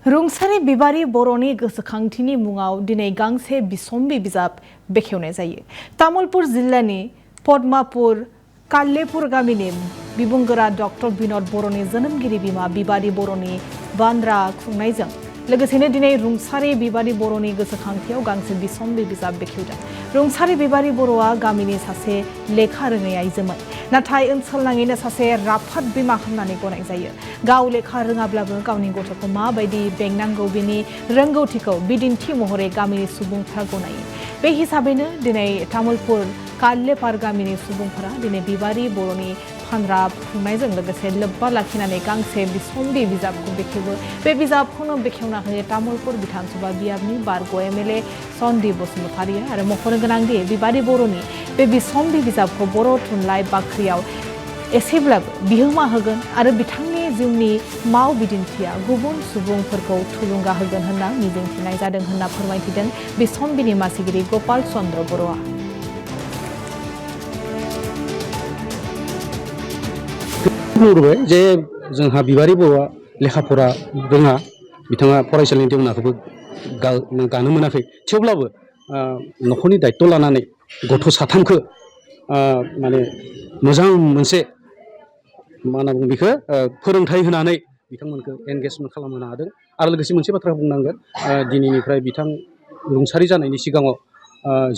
रुंसारि बिबारि बर'नि गोसोखांथिनि मुङाव दिनै गांसे बिसम्बि बिजाब बेखेवनाय जायो। तामुलपुर जिल्लानि पद्मापुर काल्लेपुर गामिनि बिबुंगोरा डक्टर बिनोद बर'नि जोनोमगिरि बिमा बिबारि बर'नि बान्द्रा खुंनायजों लोगोसेनो दिनै रुंसारि बिबारि बर'नि गोसोखांथियाव गांसे बिसम्बि बिजाब बेखेवदों। रुंसारि बिबारि बर'आ गामिनि सासे लेखा रोङै आइजोमोन, नाथाय ओनसोल नाङैनो सासे राफोद बिमा होननानै गनाय जायो। गाव लेखा रोङाब्लाबो गावनि गथ'खौ माबायदि बेंनांगौ बिनि रोंगौथिखौ बिदिन्थि महरै गामिनि सुबुंफोरा गनायो। बे हिसाबैनो दिनै तामुलपुर काल्लेपार गामिनि सुबुंफोरा दिनै बिबारि बर'नि फान्द्रा खुंनायजों लोगोसे लोब्बा लाखिनानै गांसे बिसम्बि बिजाबखौ बेखेवो। बे बिजाबखौनो बेखेवना होयो तामुलपुर बिधानसभा बियाबनि बारग' एमएलए सन्दीप बसुमतारीआ आरो मख'नो गोनांदि बिबारि बर'नि बे बिसम्बि बिजाबखौ बर' थुनलाइ बाख्रियाव एसेब्लाबो बिहोमा होगोन आरो बिथांनि जिउनि माव बिदिन्थिया गुबुन सुबुंफोरखौ थुलुंगा होगोन होनना मिजिंथिनाय जादों होनना फोरमायथिदों बिसम्बिनि मासिगिरि गपाल चन्द्र बर'आ। बुंबाय जे जोंहा बिबारि बर'आ लेखा फरा रोङा, बिथाङा फरायसालिनि देवनाखौबो गानो मोनाखै, थेवब्लाबो न'खरनि दायित्व लानानै गथ' साथामखौ माने मोजां मोनसे मा होनना बुङो बेखौ फोरोंथाइ होनानै बिथांमोनखौ एंगेजमेन्ट खालामहोनो हादों। आरो लोगोसे मोनसे बाथ्रा बुंनांगोन, दिनैनिफ्राय बिथां रुंसारि जानायनि सिगाङाव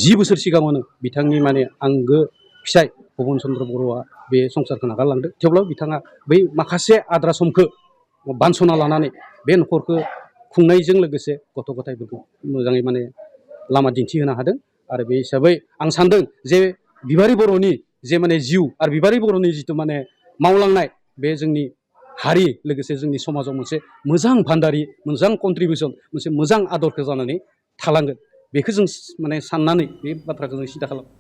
10 बोसोर सिगाङावनो बिथांनि माने आंगो फिसाय भबन चन्द्र बर'आ बे संसारखौ नागारलांदों। थेवब्लाबो बिथाङा बै माखासे आद्रा समखौ बानस'ना लानानै बे न'खरखौ खुंनायजों लोगोसे गथ' गथायफोरखौ मोजाङै माने लामा दिन्थिहोनो हादों। आरो बे हिसाबै आं सानदों जे बिबारि बर'नि जे माने जिउ आरो बिबारि बर'नि जिथु माने मावलांनाय बे जोंनि हारि लोगोसे जोंनि समाजाव मोनसे मोजां भान्दारि, मोजां कन्ट्रिबिउसन, मोनसे मोजां आदरखौ जानानै थालांगोन। बेखौ जों माने साननानै बे बाथ्राखौ जों सिदा खालामो।